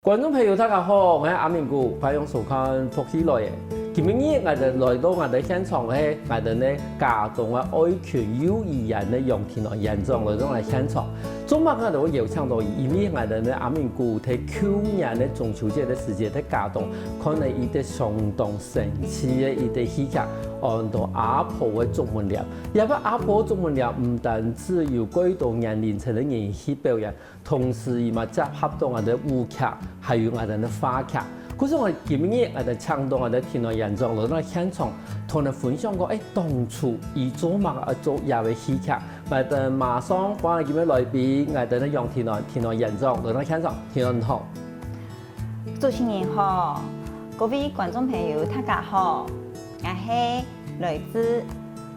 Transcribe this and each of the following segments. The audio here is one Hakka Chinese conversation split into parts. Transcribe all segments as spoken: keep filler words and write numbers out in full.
觀眾朋友，大家好，𠊎係阿明牯，歡迎收看《福氣來了》。今晡日𠊎兜來到𠊎兜現場个係𠊎兜个佳冬个愛群幼兒園个楊庭安園長來到𠊎現場。做麼个𠊎兜會邀請到佢？因為𠊎兜个阿明牯在舊年个中秋節个時節，在佳冬看到一個相當神奇个一個戲劇，安到《阿婆个啄門鳥》。這個《阿婆啄門鳥》毋單止有幾多年齡層个人去表演， 同時佢嘛結合到𠊎兜舞劇，還有𠊎兜个話劇。故所𠊎今晡日𠊎兜請到𠊎兜庭安園長來到現場，同𠊎兜分享講，欸，當初佢做麼个愛做這個戲劇。𠊎兜馬上歡迎今晡日來賓，𠊎兜个楊庭安，庭安園長來到現場，庭安好。主持人好，各位觀眾朋友，大家好，𠊎係來自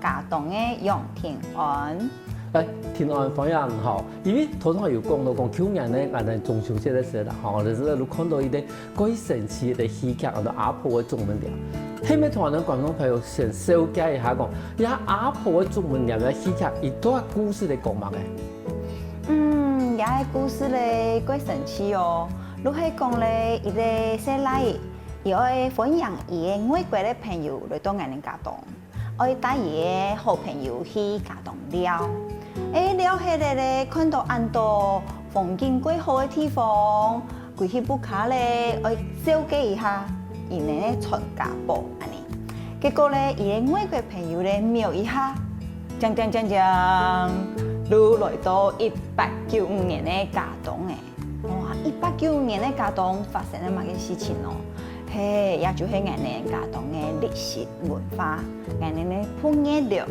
佳冬个楊庭安。 欸，庭安，歡迎你吼。因為頭先有講到講，舊年呢，𠊎兜中秋節个時節啦，吼，就係有看到一個蓋神奇个戲劇，安到《阿婆个啄門鳥》。係毋係同𠊎兜觀眾朋友先紹介一下講，這《阿婆个啄門鳥》个戲劇，佢个故事係講麼个？嗯，這個故事呢，蓋神奇哦。就係講呢，一個細倈仔，佢愛歡迎佢个外國个朋友來到𠊎兜佳冬。 愛帶佢个好朋友去佳冬尞。欸，尞忒了咧，看到恁多風景蓋好个地方，歸去屋下咧，愛紹介一下，佢等个傳家寶恁呢。結果咧，佢个外國朋友咧，瞄一下，鏘鏘鏘鏘，就來到一八九五年个佳冬欸。 哇，一八九五年个佳冬發生了麼个事情哦？嘿，也就係𠊎兜佳冬个歷史文化，𠊎兜个布業了，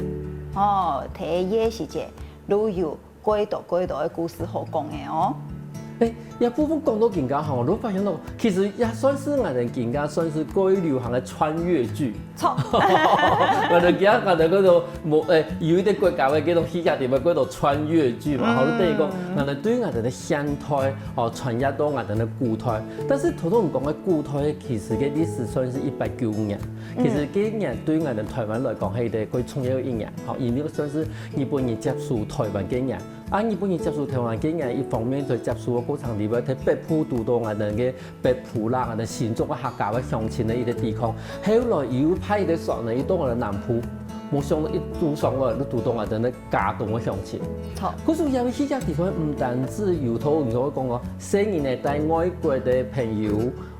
吼，第一个時節，就有蓋多蓋多个故事好講个哦。欸，這部分講到今下吼，就發現到，其實也算係𠊎兜今下算係蓋流行个穿越劇。 著。𠊎兜今下𠊎兜講到無，欸，有一個國家个該種戲劇裡背，該種穿越劇嘛，吼，就等於講，𠊎兜對𠊎兜个現代，吼，穿越到𠊎兜个古代。但是頭頭講个古代，其實个歷史算係一八九五年。其實該年對𠊎兜臺灣來講，係一個蓋重要个一年，吼，因為算係日本人接收臺灣个年。 啊，日本人接收臺灣个人，一方面在接收个過程裡背，在北部堵到𠊎兜个北埔啦，𠊎兜新竹个客家个鄉親个一個地方。後來又派一個船呢，又到𠊎兜南部，無想到一路上來，就堵到𠊎兜个佳冬个鄉親。著。故所這個戲劇地方，毋單止有頭你會講哦，細人仔帶外國个朋友，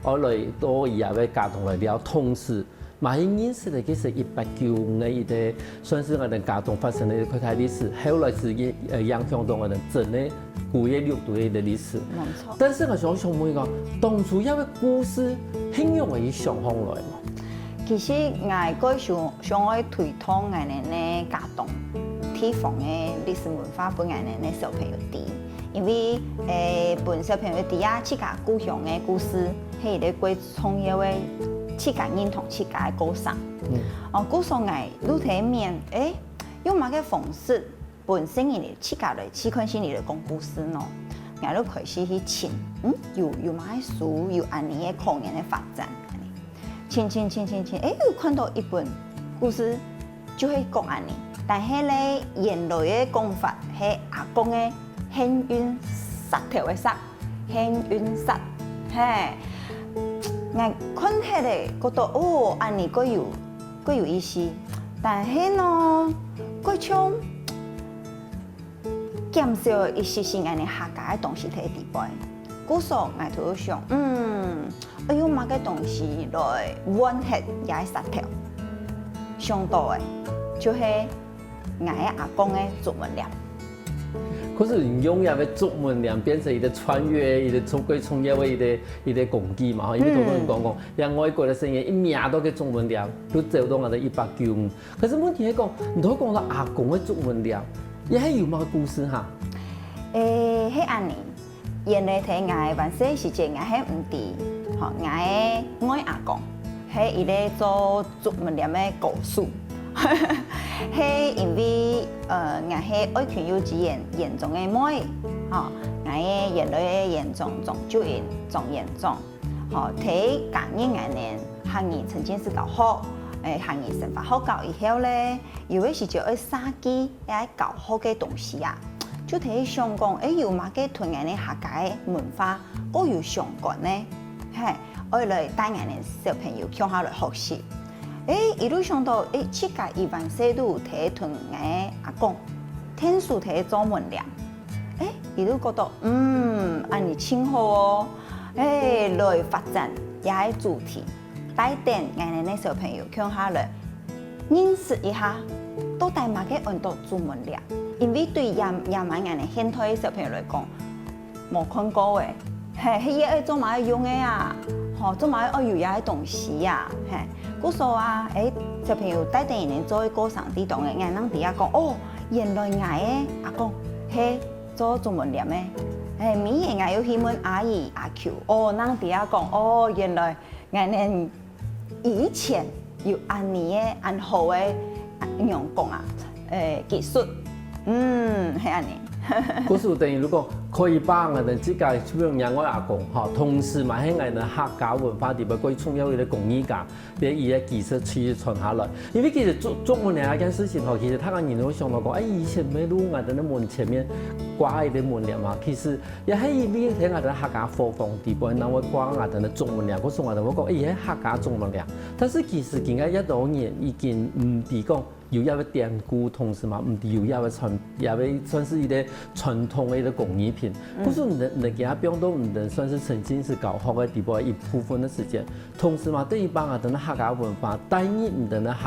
愛來到這個佳冬來尞，同時 嘛係認識个，其實一八九五个一個，算係𠊎兜佳冬發生个一個大歷史，後來係影，呃，影響到𠊎兜整個古月六都个一個歷史。無錯。但是𠊎想想問一下，當初這個故事係仰般去想像來呢？其實𠊎个想，想愛推動𠊎兜个佳冬地方个歷史文化，分𠊎兜个小朋友知。因為，誒，分小朋友知啊，自家故鄉个故事，係一個蓋 重要个自家認同自家个過程。嗯。哦，故所𠊎就在面，誒，用麼个方式分細人仔自家來試看細人仔來講故事呢？𠊎就開始去尋，嗯，有，有麼个書，有恁呢个可能个發展。尋，尋，尋，尋，尋，誒，有看到一本故事，就係講恁呢。但係咧，原來个講法係阿公个幸運石頭个石。 幸運石，嘿，𠊎看起來覺得，哦，恁呢蓋有，蓋有意思。但係呢，蓋像減少一息息恁呢客家个東西在裡背。故所𠊎就想，嗯，愛用麼个東西來換忒這个石頭？想到个，就係 𠊎个阿公个啄門鳥。可是你用這個啄門鳥變成一個穿越，一個重，蓋重要个一個，一個工具嘛，吼，因為頭先你講講，像外國个細人仔一摸到該啄門鳥，就走到𠊎兜一八九五。可是問題係講，你頭先講到阿公个啄門鳥，這係有麼个故事哈？誒，係恁呢。 原來在𠊎還細時節，𠊎係毋知，吼，𠊎个外阿公係一個做啄門鳥个高手，係因為，呃，𠊎係愛群幼稚園園長个妹，吼，𠊎个原來个園長張秀英，張園長，吼，在該年𠊎兜客語沉浸式教學，誒，客語生活學校以後咧，有个時節愛設計，愛教學个東西啊，就在想講，欸，有麼个同𠊎等客家个文化過有相關呢？係，愛來帶𠊎等小朋友共下來學習。欸，一路想到，欸，自家以往細路在同𠊎阿公𢯭手在做門簾。欸，一路覺得，嗯，恁仔盡好哦。欸，來發展這个主題。 帶等𠊎等个小朋友共下來認識一下，到底麼个安到竹門簾。因為對這這滿𠊎等現代个小朋友來講，無看過欸，係，係愛做麼个用个啊？吼，做麼个愛有這个東西啊？係，故所啊，欸，小朋友帶等佢等做个過程當中欸，𠊎正知啊講，哦，原來𠊎个阿公係做竹門簾个。欸，每日𠊎又去問阿姨阿舅，哦，正知啊講，哦，原來𠊎等 以前有恁仔个恁好个仰講啊，欸，技術，嗯，係恁仔。故所等於如果可以把𠊎等自家就像𠊎阿公吼，同時嘛係𠊎等客家文化裡背最重要个一個工藝家，這佢个技術繼續傳下來。因為其實竹竹門簾這件事情吼，其實大家人會想到講，欸，以前个路𠊎等个門前面掛一個門簾嘛，其實 也係因為在𠊎等客家伙房裡背，正會掛𠊎等个竹門簾，故所𠊎等會講，欸，係客家竹門簾。但是其實今下也多人已經毋知講有這個典故，同時嘛，毋知有這個傳，這個算係一個傳統个一個工藝品。故所你等，你等今下放到你等算係沉浸式教學个裡背一部分个時間， 同時嘛，等於把𠊎等个客家文化帶入你等个客，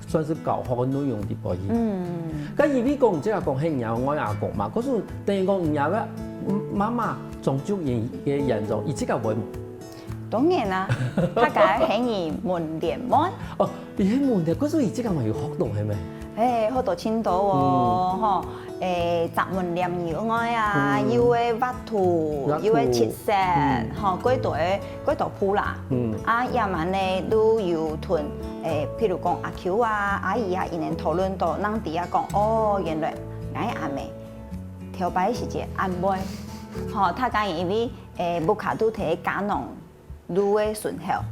算係教學个內容裡背去。嗯。該因為講，這個講係若外阿公嘛，可是等於講若个媽媽張竹英个原作，佢自家會無？當然啦，客家係門簾妹。哦，佢係門簾，可是佢自家嘛有學到係無？欸，學到盡多哦，吼，欸，紮門簾以外啊，嗯。又會畫圖，畫圖。又會切線，嗯。吼，幾多个 幾多步啦。嗯。啊，也滿呢都有同，欸，譬如講阿舅啊、阿姨啊，佢等討論到，正知啊講，哦，原來𠊎阿姆頭擺時節恁會，吼，大家因為，欸，屋下都在家農路个脣口，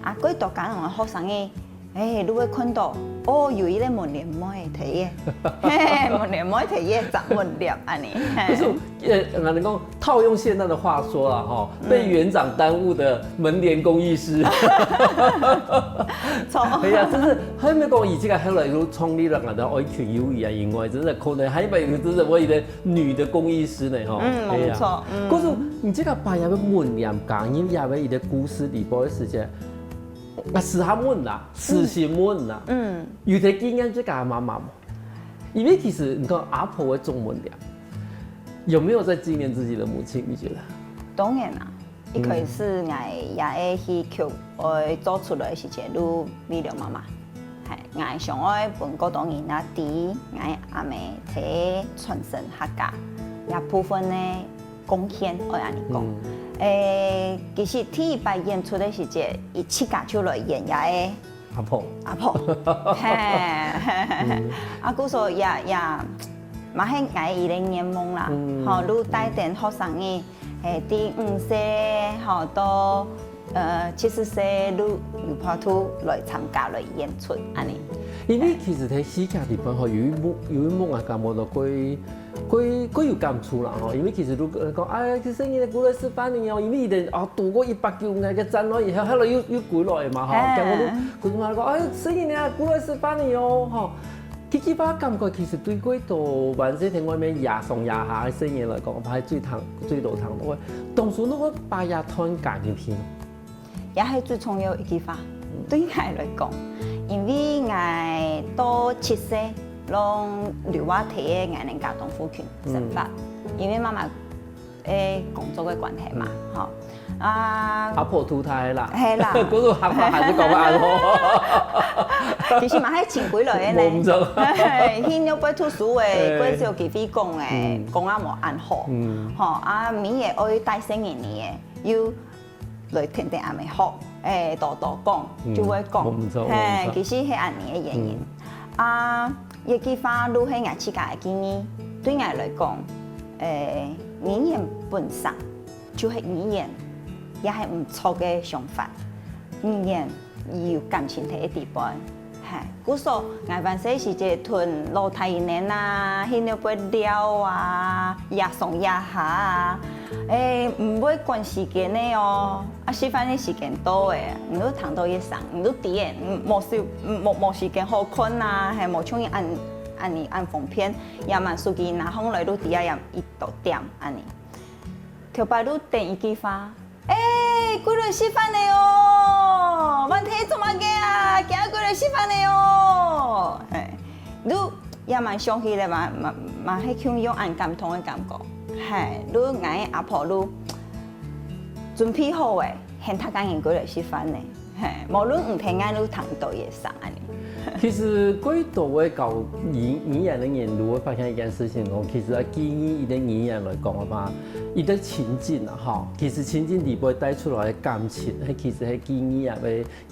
啊，幾多家農个學生仔，欸，都會看到，哦，有一個門簾妹在該，嘿，門簾妹在該紮門簾恁仔，嘿。可是，呃，𠊎等講， 套用現在的話說啦，吼，嗯。被園長耽誤的門簾工藝師。著。哎呀，真是，還沒講以前个後來又創立了𠊎等愛群友誼啊，因為真的可能還以為真的我一個女的工藝師呢，吼。嗯，哎呀。無錯，嗯。可是你這個把這個門簾加入這個一個故事裡背个時間，啊，私下問啦，私心問啦，嗯。有在紀念自家媽媽無？因為其實你看阿婆个竹門簾， 有沒有在紀念自己的母親？你覺得？當然啦，一開始𠊎也係去求愛做出來个時節，就為了媽媽。係，𠊎想愛分過多人也知，𠊎阿姆在傳承客家這部分个貢獻，愛恁仔講。嗯。欸，其實第一擺演出个時節，佢自家就來演這个 阿婆。阿婆。嘿，嗯。啊，故所也，也，嘛係𠊎一個願望啦。嗯。吼，就帶等學生仔，嘿，對五歲，吼，到，呃，七十歲，就有法度來參加來演出，恁仔。因為其實在戲劇裡背吼，有一幕，有一幕啊，感覺到佢 佢，佢有感觸啦吼，因為其實如果講，哎，細人仔，過來食飯了哦，因為佢等哦，度過一八九年个戰亂以後，後來又，又歸來嘛吼，嘿。結果都，佢嘛講，哎，細人仔，過來食飯了哦，吼。這句話感覺其實對幾多還係在外面野上野下个細人來講，怕係最疼，最多疼个。當初如果把這段加入去， 也係最重要一句話，對𠊎來講，因為𠊎到七歲，攏留啊在𠊎等家當附近生活，嗯。因為媽媽个工作个關係嘛，吼。啊，阿婆渡大啦。係啦。不過阿婆還係講阿婆。其實嘛，還請歸來个呢。無錯。係，去外背讀書个，嘿。過少機會講个，嗯。講啊無恁好。嗯。吼，啊，每日愛帶細人仔个，又 來聽聽阿姆學，欸，多多講，嗯，就會講。無毋著，嘿，無毋著。其實係恁仔个原因。嗯。啊，這句話就係𠊎自家个建議，對𠊎來講，欸，語言本身就係語言，也係毋著个想法。語言有感情在該裡背，故所，𠊎還細時節同老弟仔啊，去外背尞啊，這上這下啊，欸，毋會趕時間个哦。啊，食飯个時間到欸，你就聽著一聲，你就知欸，無時無無時間好看啊，係無像恁恁呢恁方便，也嘛手機拿䟘來就知啊，也一到點恁呢。頭擺就等一句話， 欸，歸來食飯了哦！問題做麼个啊？今歸來食飯了哦！嘿，就也蠻想起來嘛，嘛嘛係共樣恁感動个感覺。嘿，就𠊎阿婆就準備好欸，喊大家人歸來食飯呢。嘿，無論毋聽𠊎就聽著一聲恁呢。其實，過多个教語語言个人，就會發現一件事情講，其實啊，基於一個語言來講个話， 一個情境啊，吼，其實情境裡背帶出來个感情，係其實係語言个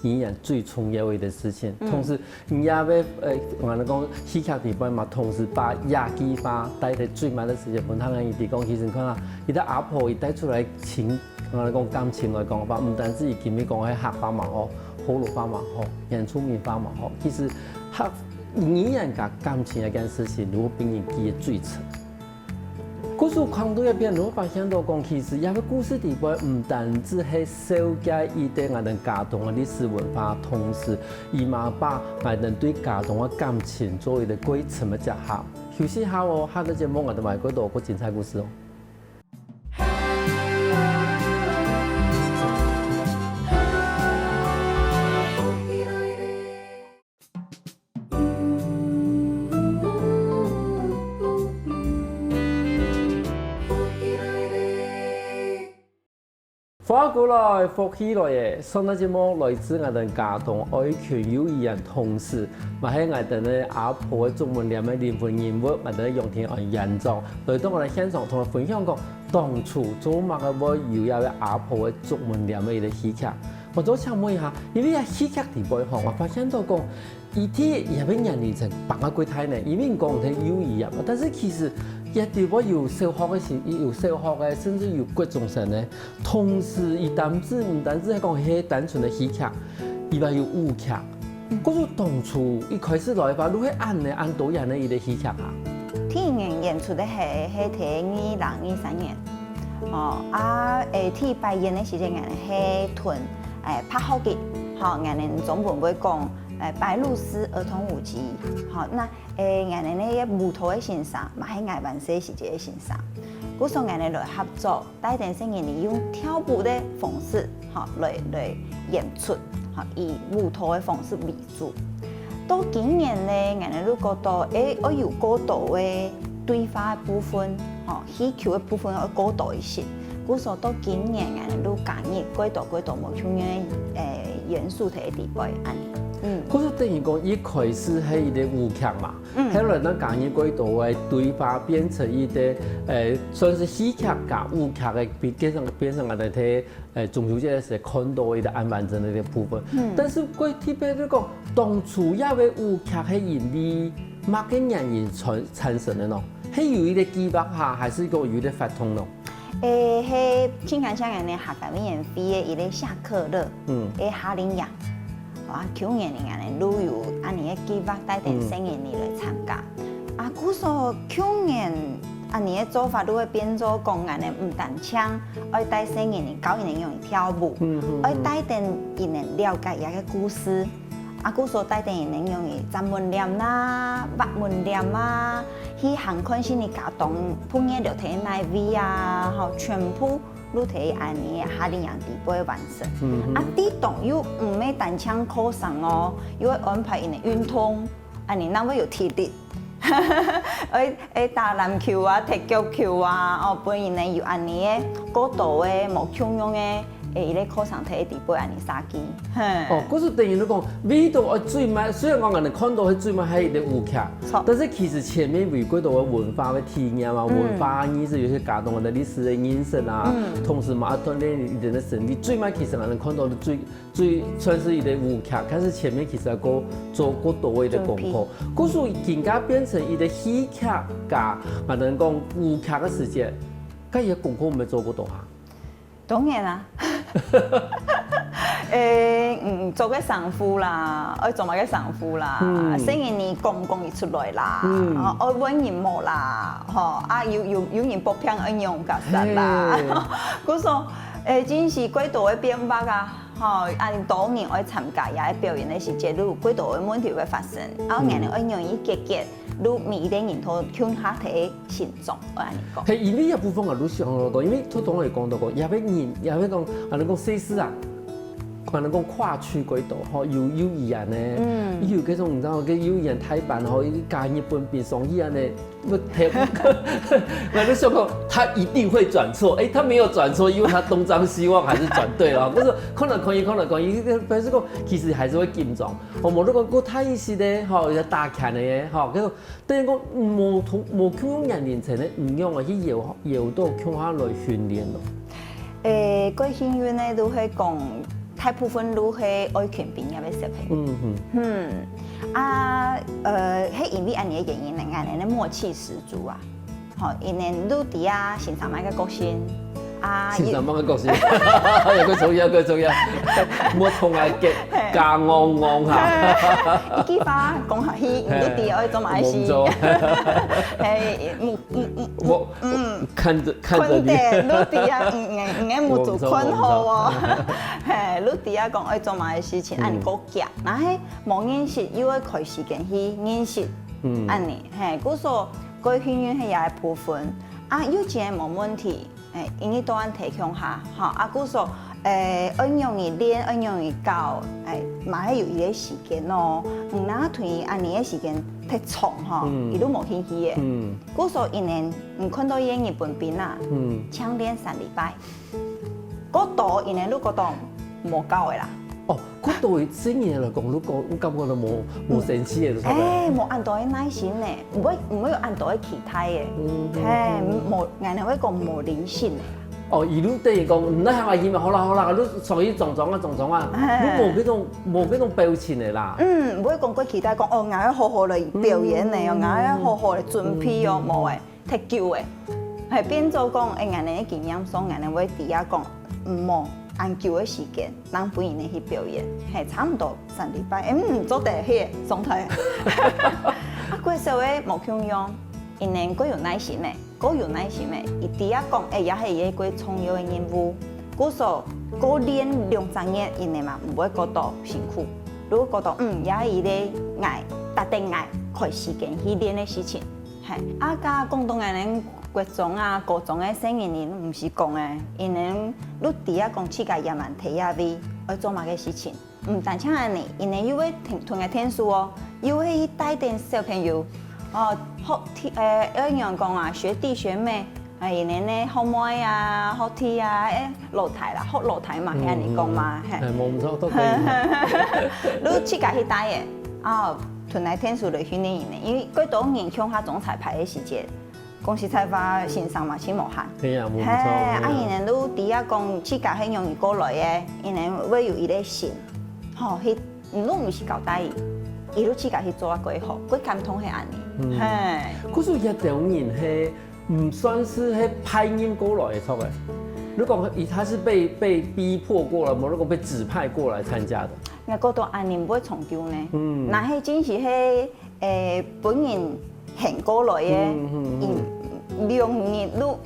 語言最重要个一個事情。同時，你也會，呃，𠊎等講戲劇裡背嘛，同時把這句話帶在最慢个時間，分佢等知講，其實你看啊，佢个阿婆佢帶出來情，𠊎等講感情來講个話，毋單止佢今日講个客話嘛好，福佬話嘛好，原住民話嘛好，其實客語言佮感情這件事情，如果分人記得最深。 故事看到這片，你會發現到講，其實這個故事裡背毋單止係紹介一個𠊎等茄苳个歷史文化，同時佢嘛把𠊎等對茄苳个感情做一個過程个結合。休息下哦，下個節目𠊎等還過多過精彩故事哦。 歡迎過來，福氣來了！上個節目來自𠊎等茄苳愛群幼兒園同事，嘛係𠊎等个阿婆个竹門簾个靈魂人物，𠊎等个楊天安園長，來到𠊎等現場同𠊎分享講，當初做麼个會有這個阿婆个竹門簾个一個戲劇。𠊎就請問一下，因為這戲劇裡背吼，𠊎發現到講， 佢个這個年齡層放啊過大呢，因為你講你係幼兒園嘛，但是其實這裡背有小學个時，有小學个，甚至有國中生呢。同時，佢單止毋單止係講係單純个戲劇，佢還有舞劇。故所當初一開始來个話，就係恁呢恁多元个一個戲劇啊。第一年演出个係係在二零二三年，哦啊，誒，第一擺演个時節，𠊎等係同誒白鶴記，吼，𠊎等中文會講 誒，白鷺鷥兒童舞集，吼，那誒，𠊎等个舞蹈个先生，嘛係𠊎還細時節个先生。故所𠊎等來合作，帶等細人仔用跳舞个方式，吼，來來演出，吼，以舞蹈个方式為主。到今年呢，𠊎等就覺得，誒，愛有過多个對話个部分，吼，戲劇个部分愛過多一些。故所到今年，𠊎等就加入過多過多無共樣个誒元素在裡背，恁呢。 嗯。故所等於講，一開始係一個舞劇嘛，嗯。後來呢，加入過多个對話，變成一個，誒，算是戲劇加舞劇个，變變成變成𠊎等在，誒，中秋節个時候看到一個恁完整个一個部分。嗯。但是過特別就講，當初這個舞劇係因為麼个原因產產生个呢？係有一個計畫下，還係講有一個發動呢？ 誒，係盡感謝𠊎等客家委員會个一個下課樂，嗯。誒，夏令營。啊，舊年𠊎等就有恁呢个計畫帶等細人仔來參加。嗯。啊，故所舊年恁呢个做法就會變做講，𠊎等毋單淨愛帶細人仔教佢等仰仔跳舞，嗯，嗯，嗯。愛帶等佢等了解這個故事。 啊，故所帶等佢等仰仔紮門簾啦、畫門簾啊，去行看先人家當半夜留在哪位啊，吼，全部就在恁呢个夏令營裡背完成。嗯哼。啊，這當中又毋係單淨課程哦，又會安排佢等運動，恁呢正會有體力。 愛愛打籃球啊、踢足球啊，哦，分佢等有恁呢个過多个無共樣个，誒，一個課程在裡背恁呢設計。嘿。哦，故所等於你講，為著愛最尾，雖然講𠊎等看到係最尾係一個舞劇，著。但是其實前面有過多个文化个體驗啊，嗯。文化啊、意思，有兜茄苳个歷史个認識啊，嗯。同時嘛，啊，鍛鍊佢等个身體。最尾其實𠊎等看到个最 最算是一個舞劇，但是前面其實還過做過多个一個功課，準備。故所更加變成一個戲劇加，𠊎等講舞劇个時節，該佢个功課毋係做過多下？當然啊。誒，嗯，做个衫褲啦，愛做麼个衫褲啦，嗯。細人仔講毋講得出來啦，嗯。哦，愛問人無啦，吼，啊，有，有，有人發片愛仰結煞啦。嘿。故所，誒，真係幾多个變化啊，吼，恁多人愛參加這个表演个時節，就有幾多个問題會發生，啊，嗯。𠊎等愛仰般解決，就每一個人都共下提 心中，我恁樣講。嘿，因為這部分啊，你想到講，因為頭頭我有講到講，也會人，也會講，啊，你講細事啊，可能講跨區幾多吼，有幼兒園呢，嗯。有這種你知道，个幼兒園大班吼，一家日本兵送去恁樣，我聽，我就想講，他一定會轉錯，誒，他沒有轉錯，因為他東張西望還是轉對了，不是，看來看去，看來看去，表示講其實還是會緊張。哦，無如果過大一些的吼，要打拳的吼，可是 等於講，無同，無共樣年齡層个，毋樣啊，去邀，邀到共下來訓練咯。誒，過幸運个，就係講，大部分都係愛群畢業个小朋友。嗯哼。嗯，啊，呃，係因為恁樣个原因呢，𠊎等个默契十足啊。吼，因為就知啊，先生麼个個性， 啊，先生麼个個性，有个重要，有个重要，莫同𠊎結，嘿。假戇戇哈。一句話講下去，你都知愛做麼个事。無錯。嘿，嗯，嗯，嗯，我，嗯。看著，看著你。看著，你都知啊，嗯，嗯，嗯，目珠看好哦。我毋錯，我毋錯。嘿，你都知啊，講愛做麼个事情，嗯。恁樣過遽，若係無認識，又愛開時間去認識，嗯。恁樣，嘿，故所，過幸運係這个部分，啊，有錢無問題。 誒，因為都恁提供下，吼，啊，故所，誒，愛仰般練，愛仰般教，誒，嘛係有一個時間咯。毋能對恁樣个時間忒長吼，嗯。佢都無興趣个。嗯。故所因為你看到一個日本兵啊，嗯。淨練三禮拜，過多因為你覺得無夠个啦。哦， 過多个細人來講，你講，你感覺到無，無生趣个，就差不多。誒，無恁多个耐心呢，毋會，毋會有恁多个期待个。嗯，嗯，嘿，嗯。無，𠊎等會講無靈性个。哦，一路等於講，你那還愛嘛，好啦，好啦，你上去裝裝啊，裝裝啊，嘿。你無這種，無這種表情个啦。嗯，毋會講過期待講，哦，𠊎愛好好來表演个哦，嗯。𠊎愛好好來準備哦，嗯。無个。 忒久个，係變做講，誒，𠊎等个經驗上，𠊎等會知啊講，毋好恁久个時間，人分人去表演，係差毋多三禮拜，誒，嗯，做得去上台。啊，過少个無共樣，因為過有耐心个，過有耐心个，佢知啊講，誒，也係一個過重要个任務，故所過練兩三日，因為嘛毋會過到辛苦，如果過到，嗯，也係一個𠊎，值得𠊎開時間去練个事情。 嘿，啊，該講到𠊎等國中啊、高中个細人仔，毋使講誒，因為你知啊講自家也蠻在哪位，愛做麼个事情。毋單淨恁樣，因為又會同，同𠊎𢯭手哦，又會去帶等小朋友，哦，學弟，誒，愛仰講啊，學弟學妹，啊，因為呢，學妹啊、學弟啊，誒，老弟啦，學老弟嘛，係恁樣講嘛，嗯，嘿。誒，無毋著，都可以。你自家去帶誒，哦，同𠊎𢯭手來訓練佢呢，因為幾多人共下總彩排个時節， 講實在話，先生嘛，盡無閒。係啊，無毋著，嘿，係啊。啊，佢等都知啊，講自家係仰般過來个，佢等會有一個心，吼，去，你都毋使交代佢，佢都自家去做啊，過好，過感動係恁樣。嗯。嘿。可是有兜人係，毋算係係派人過來个，著誒。如果佢，他是被，被逼迫過來，無，如果被指派過來參加的。𠊎覺得恁樣毋會長久呢。嗯。若係真係係 誒，分人喊過來个，嗯，嗯，嗯。嗯，兩日就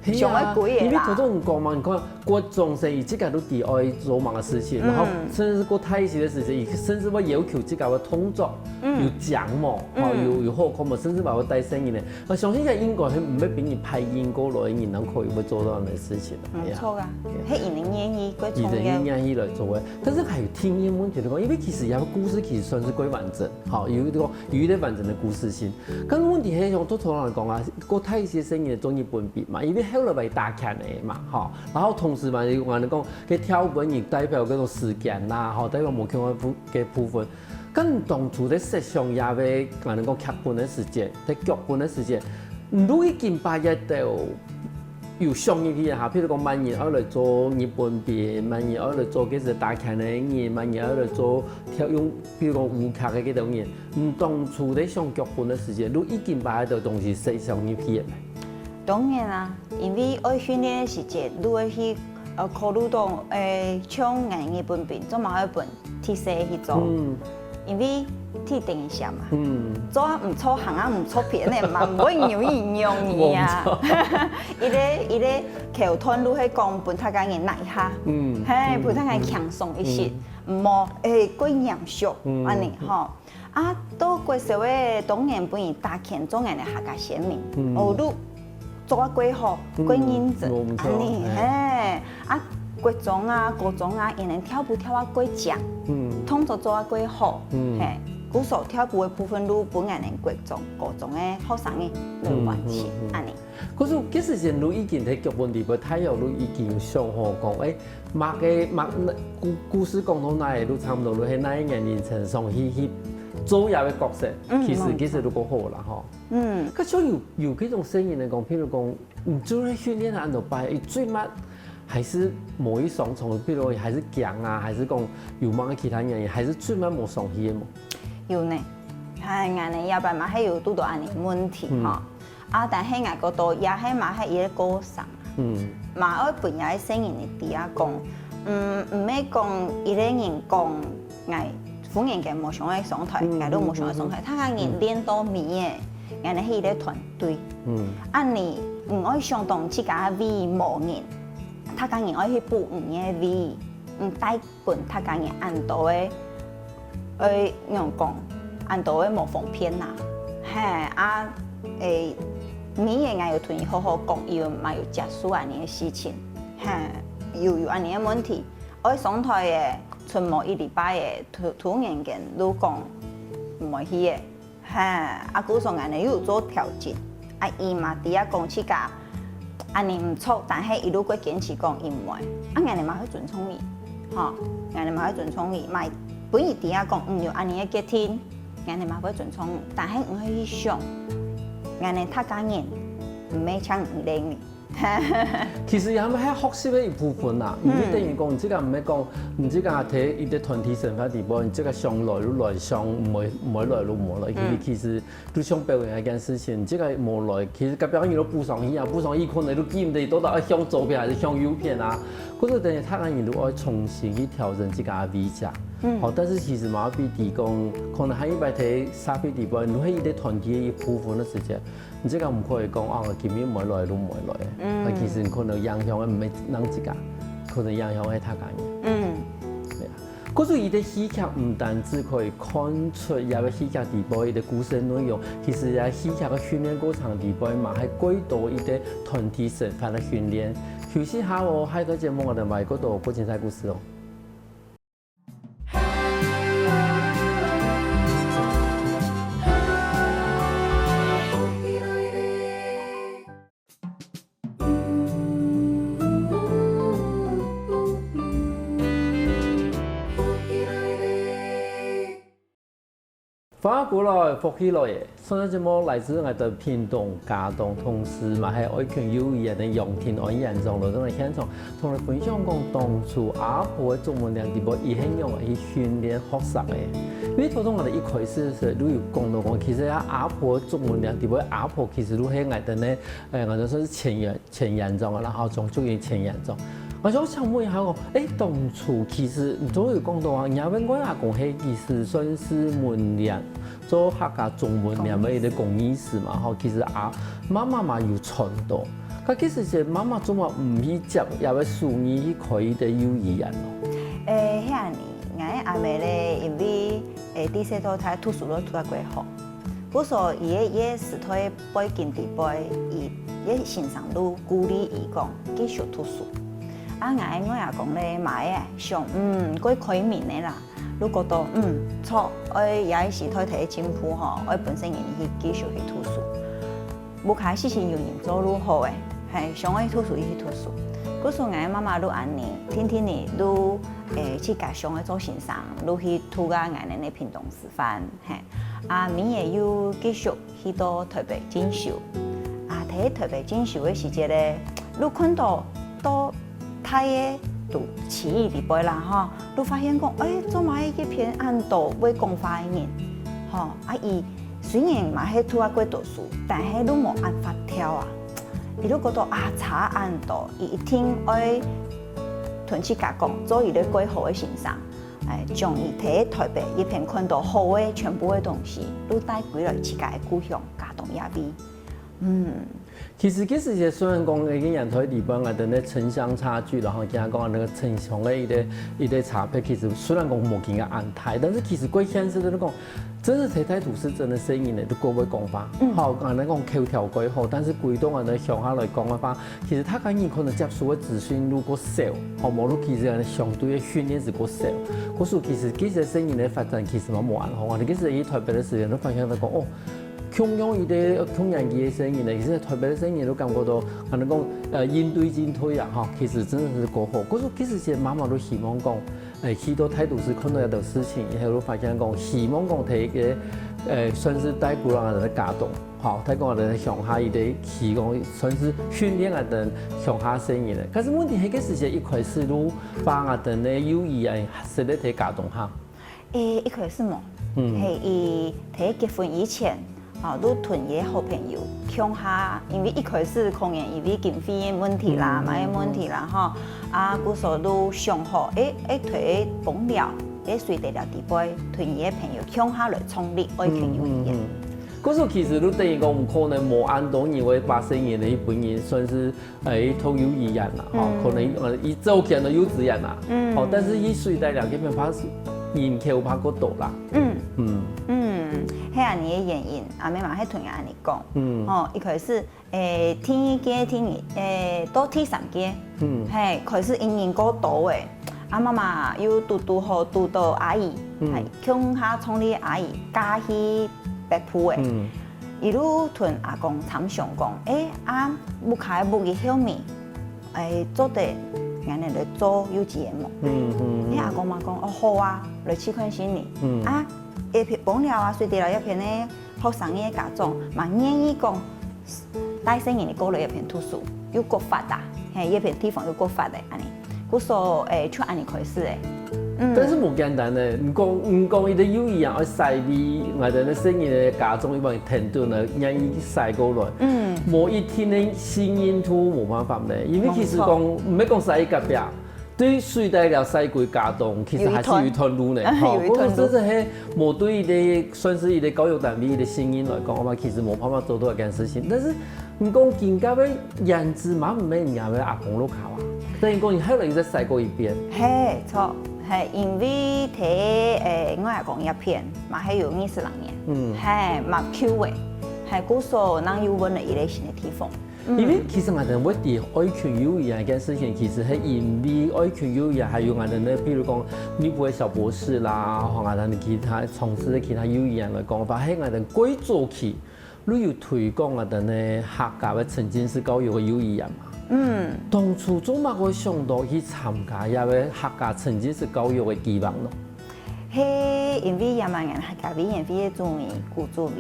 係啊，上愛幾个啦。因為頭先你講嘛，你看，國中生佢自家都知愛做麼个事情，嗯。然後甚至係過大一些个時節，佢甚至會要求自家个動作，嗯。有講無，吼，嗯。有，有好看無，甚至還會帶聲音个。𠊎相信佢應該係毋會比你派人過來个人，能可以會做到恁樣个事情。嗯，係啊。著啊，係啊。係佢等願意，過重要。佢等願意來做个。但是還有另一個問題，就講，因為其實佢个故事其實算係過完整，吼，有一個 有一個完整个故事性。該問題係像頭先來講啊，過大一些細人仔做日本兵嘛，因為後來會打拳个嘛，吼，然後同時嘛，有人講，該跳舞个人代表該種時間啦，吼，代表無共个部，个部分。該當初在設想這個，𠊎等講劇本个時節，在劇本个時節，你都已經把這兜 有想入去啊，譬如講，麼人愛來做日本兵，麼人愛來做該時打拳个人，麼人愛來做跳用，比如講舞劇个該種人。你當初在想劇本个時節，你已經把該兜東西設想入去了無？當然啊，因為愛訓練个時節，你愛去呃，考慮到，誒，像𠊎日本兵，做麼个愛分第四去做？嗯。因為第等一下嘛。嗯。做啊毋著，行啊毋著，別人嘛毋會有人用你啊。無錯。一個，一個橋段就係講分大家人拿一下，嗯，嘿，嗯，分大家輕鬆一些，嗯。毋好，誒，過嚴肅，嗯。恁呢吼。 啊，到國小个當然分佢打拳做𠊎个客家先民，嗯。哦，你做啊過好，嗯，過認真，無毋著，恁呢，嘿。嘿，啊，國中啊、高中啊，佢等跳舞跳啊過強，嗯。動作做啊過好，嗯。嘿，故所跳舞个部分就分𠊎等國中、高中个學生仔來完成，嗯，嗯，嗯。恁呢。 可是該時節你已經在劇本裡背，大約你已經想好講，誒，麼个，麼，故，故事講到哪位，你差不多你係哪一年齡層上去，去做這个角色，嗯，其實，無錯。其實你較好啦，吼。嗯。可是有，有這種聲音來講，譬如講，你做訓練恁多擺，最慢還係無去上場，譬如還係驚啊，還係講有麼个其他原因，還係最慢無上去个無？有呢，哎，𠊎呢，這擺嘛還有堵到恁呢問題，嗯。吼。 啊，但係𠊎覺得也係嘛係一個過程，嗯。嘛愛分這个細人仔知啊講，嗯，毋係講一個人講𠊎忽然間無想愛上台，嗯，𠊎都無想愛上台，嗯，嗯，嗯。大家人練到尾个，𠊎等係一個團隊。嗯。啊，你毋愛想當自家位無人，大家人愛去補你个位，毋帶 分大家人恁多个，誒，仰講，恁多个無方便啦。嘿，啊，誒，你也愛有同佢好好講，佢嘛有接受恁呢个事情。嘿，有，有恁呢个問題，愛上台个，賰無一禮拜个，突，突然間就講毋會去个。 嘿，啊，故所𠊎等又有做調整。啊，佢嘛知啊講自家恁呢毋著，但係佢就過堅持講佢毋會。啊，𠊎等嘛會尊重佢，吼，𠊎等嘛會尊重佢，嘛分佢知啊講，嗯，有恁呢个決定，𠊎等嘛會尊重佢，但係毋會去想，𠊎等客家人毋係像你等个。 其實也係學習个一部分啦，嗯。因為等於講，你自家毋係講，你自家在一個團體生活裡背，你自家想來就來，想毋會，毋會來就無來。嗯。因為其實就像表演這件事情，你自家無來，其實隔壁个人都補上去啊，補上去可能都記毋得到底愛向左片還係向右片啊。或者等於大家人都愛重新去調整自家个位置。嗯。好，但是其實嘛，比如講，可能還一擺在社會裡背，你係一個團體个一部分个時間， 你自家毋可以講，啊，今日毋會來就毋會來。嗯。啊，其實可能影響个毋係人自家，可能影響个大家人。嗯。對啊。故所佢个戲劇毋單止可以看出這个戲劇裡背个故事內容，其實這戲劇个訓練過程裡背嘛，還過多一個團體生活个訓練。休息下哦，下一個節目𠊎等還過多過精彩故事哦。 花鼓來，福氣來耶！上節目來自𠊎兜屏東佳冬，同時嘛係愛近幼兒園个楊庭安園長來到𠊎現場，同𠊎分享講當初阿婆个竹門嶺裡背，佢係仰般去訓練學生个。因為頭先𠊎兜一開始个時候，就有講到講，其實啊，阿婆个竹門嶺裡背，阿婆其實就係𠊎兜呢，誒，𠊎兜算係前園 前園長啊，然後從竹園前園長。𠊎想請問一下哦，誒，當初其實你都有講到啊，你个外阿公係其實算係門嶺，做客家竹門嶺个一個工藝師嘛，吼，其實啊，媽媽嘛有傳到。該其實係媽媽做麼毋去接這个手藝去開一個幼兒園咯？誒，係恁呢，𠊎个阿姆咧，因為，誒，第四代佢讀書都讀得過好， 故所佢个，佢个時代背景裡背，佢，佢个先生都鼓勵佢講繼續讀書。啊，𠊎个外阿公咧，嘛會想，嗯，過開明个啦，就覺得，嗯，著，愛這个時代个進步吼，愛分細人去繼續去讀書。屋下事情有人做就好誒，係，想愛讀書就去讀書。故所𠊎个媽媽就恁呢，定定仔就，誒，自家想愛做先生，就去讀啊𠊎等个屏東師範，係。 啊，尾仔又繼續去到臺北進修。啊，在臺北進修个時節咧，就看到到大个都市裡背啦吼，就發現講，誒，做麼个一片恁多會講話个人，吼，啊，佢雖然嘛係讀啊過多書，但係就無恁活跳啊。佢就覺得啊，差恁多，佢一定愛同自家講，做一個過好个先生，欸，將佢在台北一片看到好个全部个東西，都帶歸來自家个故鄉，家鄉這位。嗯。其實其實也雖然講，欸，个年代裡背啊，等个城鄉差距，然後今日講那個城鄉个一個一個差別，其實雖然講無幾个恁大，但是其實過現實來講，真的在大都市真的細人仔都過會講話，嗯。好，恁樣講口條過好，但是歸到恁樣鄉下來講个話，其實大家人可能接觸个資訊如果少，好，無論其實相對个訓練係過少，故所其實其實細人个發展其實嘛無恁好啊。你其實去台北个時間，都發現到講，哦， 共樣一個共年紀个細人呢，其實台北个細人都感覺到，可能講，呃，應對進退啊，吼，其實真的係過好。可是其實其實媽媽都希望講，欸，去到大都市看到這兜事情，以後都發現講，希望講在一個，呃，算是帶鼓勵人个家庭，吼，帶鼓勵人鄉下一個希望算是訓練啊等鄉下細人个。可是問題係，該時節一開始都把啊等个友誼啊，設立在家庭下。 欸，一開始無，嗯。係佢在結婚以前，吼，都同佢个好朋友共下，因為一開始可能因為經費个問題啦，嗯，麼个問題啦，吼，啊，故所都想好，欸，欸，在枋寮，欸，水底寮底背，同佢个朋友共下來創立愛群友誼園。嗯，嗯，嗯。故所其實都等於講，可能無恁多人會把細人个一本人算是 欸，讀幼稚園啦，吼，嗯。可能，呃，佢早期个幼稚園啦，嗯。吼，但是佢水底寮該片怕人口怕過多啦。嗯。嗯。嗯，係恁樣个原因，阿姆嘛係同佢恁樣講。嗯。吼，一開始，欸，第二屆，第二，欸，到第三屆，嗯。係，開始因人過多欸，啊，媽媽又堵堵好堵到阿姨，嗯。係，共下創立阿姨，嫁去北埔欸。嗯。 佢就同阿公參詳講，欸，啊，屋下个屋个後面，欸，做得，𠊎等來做幼稚園無？嗯，嗯，嗯。欸，阿公嘛講，哦，好啊，來試看先哩。嗯。啊，這片，枋寮啊，水底寮這片个學生个家長，嘛願意講，帶細人仔過來這片讀書，又較發達，係，這片地方又較發達，恁樣。 故所，欸，就恁樣開始欸。嗯。但是無簡單呢，你講，你講一個幼兒園愛徙位，𠊎等个細人个家長一般停頓呢，願意徙過來。嗯。無一定个信任度無辦法呢，因為其實講，無錯。毋係講徙去隔壁啊，對水底寮徙歸家中，其實還係有一段路呢。有一段，吼，有一段路。故所這係無對一個，算是一個教育單位一個信任來講，我們其實無辦法做到一件事情。但是 你講今个个園子嘛毋係若个阿公屋下啊，等於講你後來又再徙過一遍。係，著，係，因為在，欸，𠊎阿公這片，嘛係有二十零年，嗯。係，嘛舊个，係，故所正又換了一個新个地方。嗯。因為其實𠊎等會知愛群友誼這件事情，其實係因為愛群友誼，還有𠊎等个，比如講內埔个小博士啦，吼，𠊎等其他從事个其他友誼來講，發現𠊎等過早期 你有推廣啊，等个客家个沉浸式教育个友誼園嘛？嗯。當初做麼个會想到去參加這个客家沉浸式教育个計畫呢？係因為這滿𠊎客家委員會个主委古主委，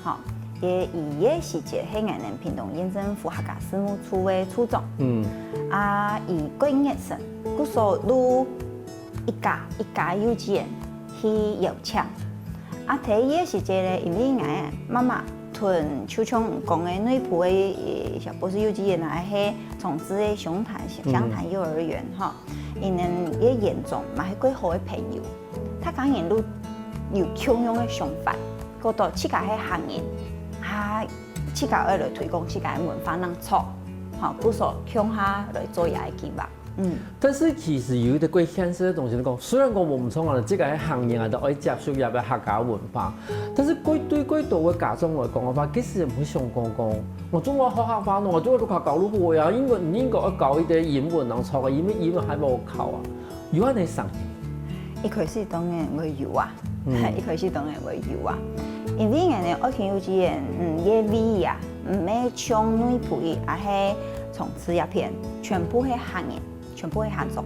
吼，佢个時節係𠊎等屏東縣政府客家事務處个處長。嗯。啊，佢過熱心，故所都 一家一家幼稚園去邀請。啊，第一个時節咧，因為𠊎媽媽同就像你講个內埔个，呃，小博士幼稚園啊，還係從事个湘潭，嗯。湘潭幼兒園吼，佢等个園長嘛係過好个朋友，大家人都有共樣个想法，覺得自家係客人，啊，自家愛來推廣自家个文化正著，吼，故所共下來做這个計畫。 嗯。但是其實有一個過現實个東西來講，雖然講𠊎毋像啊，這个係客人啊，都愛接受這个客家文化，但是過對過多个家長來講个話，其實毋會想講講，𠊎中國學客話喏，𠊎中國都較教都好呀，因為你應該愛教一個英文正著啊，因為英文還無考啊，有恁樣个聲音。一開始當然會有啊，嗯。一開始當然會有啊，因為𠊎等愛群幼稚園，嗯，个位啊，毋係像內埔个，啊係從事這片，全部係客人。 全部係客庄。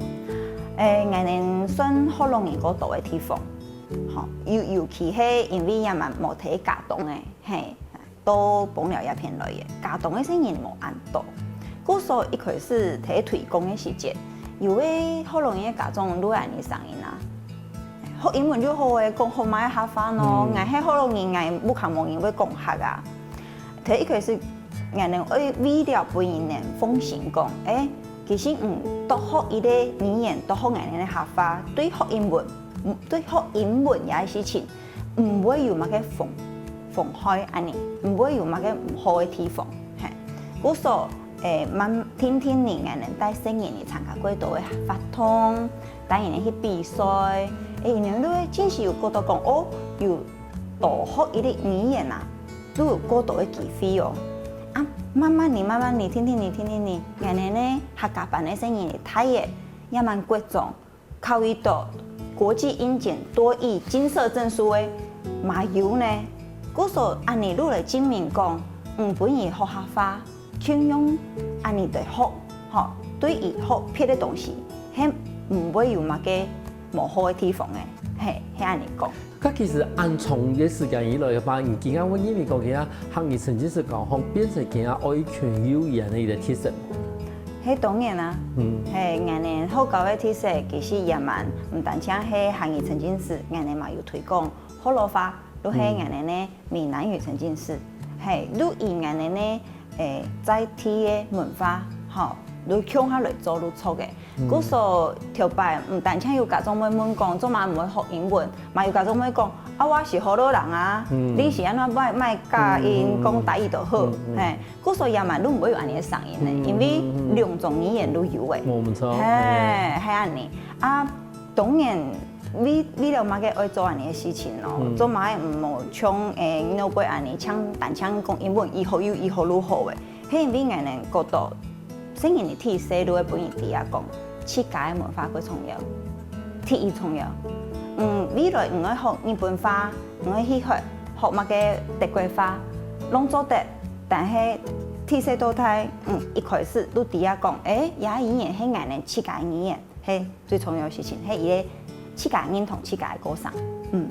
欸，𠊎等算學老人較多个地方，吼，尤，尤其係因為這滿無在家中个，係，到枋寮這片來个，家中个細人無恁多。故所一開始在推廣个時節，有个學老人个家長都恁樣聲音啊，學英文就好欸，講好麼个客話喏，嗯。𠊎係學老人，𠊎屋下無人會講客啊。在一開始，𠊎等愛為了分人能放心講，欸，其實，嗯，多學一個語言，多學𠊎等个客話，對學英文，嗯，對學英文這個事情，毋會有麼个妨，妨害恁呢，毋會有麼个毋好个地方，嘿。故所，誒，慢，定定仔𠊎等帶細人仔參加過多个活動，帶佢等去比賽，誒，佢等就會真實有覺得講，哦，有多學一個語言啊，就有過多个機會哦。啊，慢慢仔，慢慢仔，定定仔，定定仔，𠊎等呢，客家班个細人仔大了，也滿國中，考一到國際英檢多益金色證書个嘛有呢。故所恁呢就來證明講，毋分佢學客話，共樣恁呢來學，吼，對佢學別个東西，係毋會有麼个無好个地方个，嘿，係恁呢講。 該其實恁長个時間以來个話，你今下會認為講其實客語沉浸式教學變成其實愛群幼兒園个一個特色無？係當然啊，嗯。係，𠊎等學校个特色其實也蠻，毋單淨係客語沉浸式，𠊎等嘛有推廣學老話，就係𠊎等个閩南語沉浸式，係，就以𠊎等个，誒，在地个文化，吼，就共下來做就著个。 故所頭擺毋單淨有家長會問講，做麼毋會學英文，嘛有家長會講，啊，𠊎係學老人啊，你係按怎莫，莫教𠊎講台語就好，嘿，故所也嘛就毋會有恁呢个聲音呢，因為兩種語言都有誒。無錯，嘿，係恁呢。啊，當然，為，為了麼个愛做恁呢个事情咯，做麼个毋好像，誒，你老輩恁呢，淨單淨講英文，以後又以後就好誒。 係因為𠊎等覺得，細人仔第一歲就會分佢知啊講，自家个文化較重要，第一重要。嗯，未來你愛學日本話，你愛去學，學麼个德國話，攏做得。但係第一歲到大，嗯，一開始就知啊講，誒，這語言係𠊎等自家个語言，係 最重要个事情，係一個自家認同自家个過程。嗯。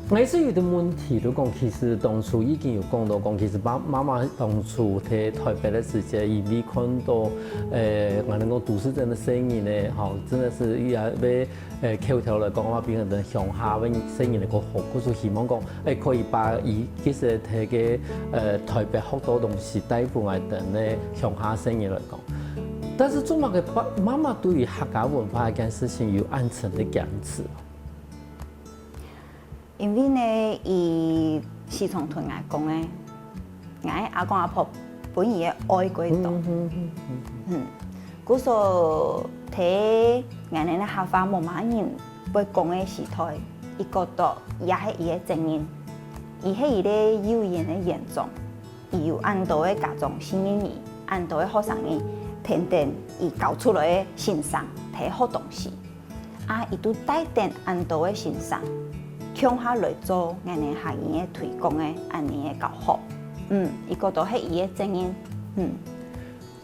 𠊎係有個問題，就講其實當初已經有講到講，其實媽，媽媽當初在台北个時節，因為看到，呃，𠊎等講都市鎮个細人仔，吼，真的是也會，呃，口頭來講話，比𠊎等鄉下个細人仔較好，故所希望講，誒，可以把佢其實在个，呃，台北學到東西帶分𠊎等个鄉下細人來講。 但是做麼个爸，媽媽對於客家文化這件事情有恁深个堅持？因為呢，佢時常同𠊎講誒，𠊎阿公阿婆分佢个愛較多。嗯，故所在𠊎等个客話無麼人會講个時代，佢覺得這係佢个責任，佢係佢个幼兒園个園長。 佢有恁多个家長信任佢，恁多个學生仔跈等佢教出來个先生在學東西。啊，佢都帶等恁多个先生，共下來做𠊎等客語个推廣个恁呢个教學。嗯，佢覺得係佢个責任。嗯。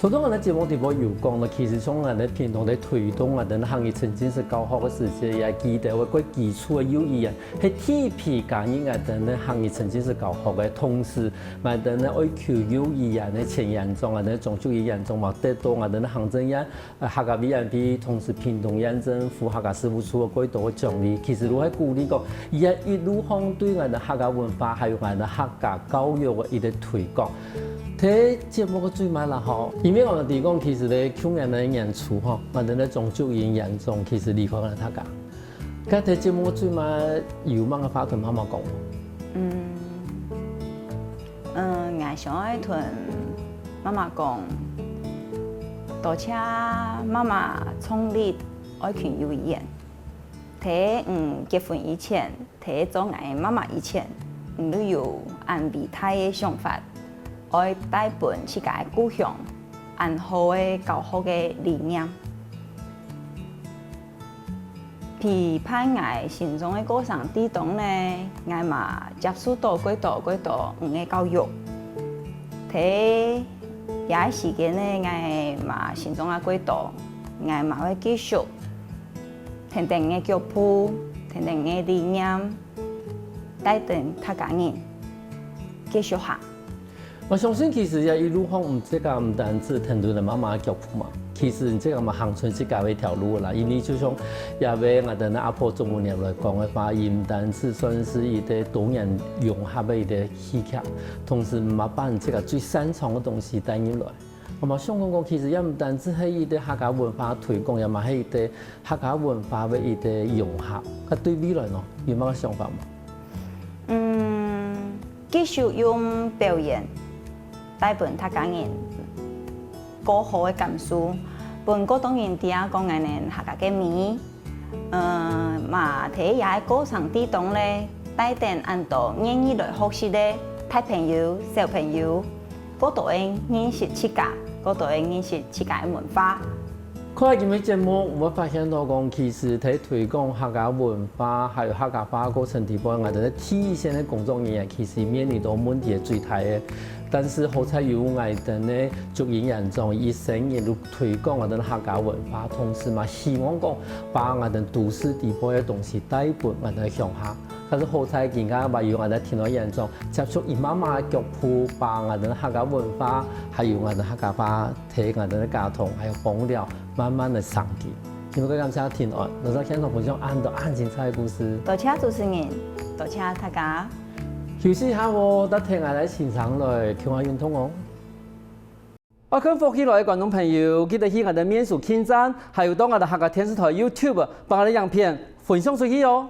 頭先𠊎等節目裡背有講到，其實像𠊎等平常在推動𠊎等客語沉浸式教學个時節，也記得有个基礎个幼兒園， 係第一批加入𠊎等个客語沉浸式教學个同時，𠊎等个愛求幼兒園个前園長，𠊎等个莊淑儀園長嘛，得到𠊎等个行政院、呃，客家委員會，同時屏東縣政府客家事務處个較多个獎勵。其實就係鼓勵講，佢也一路上對𠊎等客家文化，還有𠊎等客家教育个一個推廣。在節目个最尾啦吼，因為𠊎等知講，其實咧，去年个年初吼，𠊎等个莊淑儀園長其實離開𠊎等大家。 該在節目最尾有麼个話同媽媽講？嗯，嗯，𠊎想愛同媽媽講，多謝媽媽創立愛群幼兒園。在你結婚以前，在做𠊎媽媽以前，你就有恁偉大个想法，愛帶分自家个故鄉恁好个教學个理念。 陪伴𠊎成長个過程當中呢，𠊎嘛接受到較多較多你个教育。在這個時間呢，𠊎嘛成長啊較多，𠊎嘛會繼續跈等你个腳步，跈等你个理念，帶等大家人繼續行。 𠊎相信其實這一路上，你自家毋單止跈等你媽媽个腳步嘛，其實你自家嘛行出自家个一條路啦。因為就像這位𠊎等个阿婆鍾文娘來講个話，佢毋單止算係一個多元融合个一個戲劇，同時嘛把你自家最擅長个東西帶入來。𠊎嘛想講講，其實也毋單止係一個客家文化推廣，也嘛係一個客家文化个一個融合。該對未來呢，有麼个想法無？嗯，繼續用表演帶分大家人過好个感受，分過多人知啊講𠊎等客家个美。嗯，嘛在這个過程之中咧，帶等恁多願意來學習个大朋友、小朋友，過多人認識自家，過多人認識自家个文化。看了今日節目，𠊎發現到講，其實在推廣客家文化還有客家話過程底背，𠊎等在第一線个工作人員其實面臨到問題係最大个。但是好在有𠊎等个祝英園長，一生一路推廣𠊎等客家文化，同時嘛希望講把𠊎等都市底背个東西帶分𠊎等鄉下。 但是好在今下嘛有𠊎等庭愛園長接續佢媽媽个腳步，把𠊎等客家文化，還有𠊎等客家話，在𠊎等个家庭還有幫了，慢慢个升級。今日感謝庭愛，來到現場分享恁多恁精彩个故事。多謝主持人，多謝大家。休息一下哦，等下𠊎來欣賞來共下運動哦。愛看福氣來个觀眾朋友，記得去𠊎等面書網站，還有到𠊎等客家電視台YouTube，把𠊎等影片分享出去哦。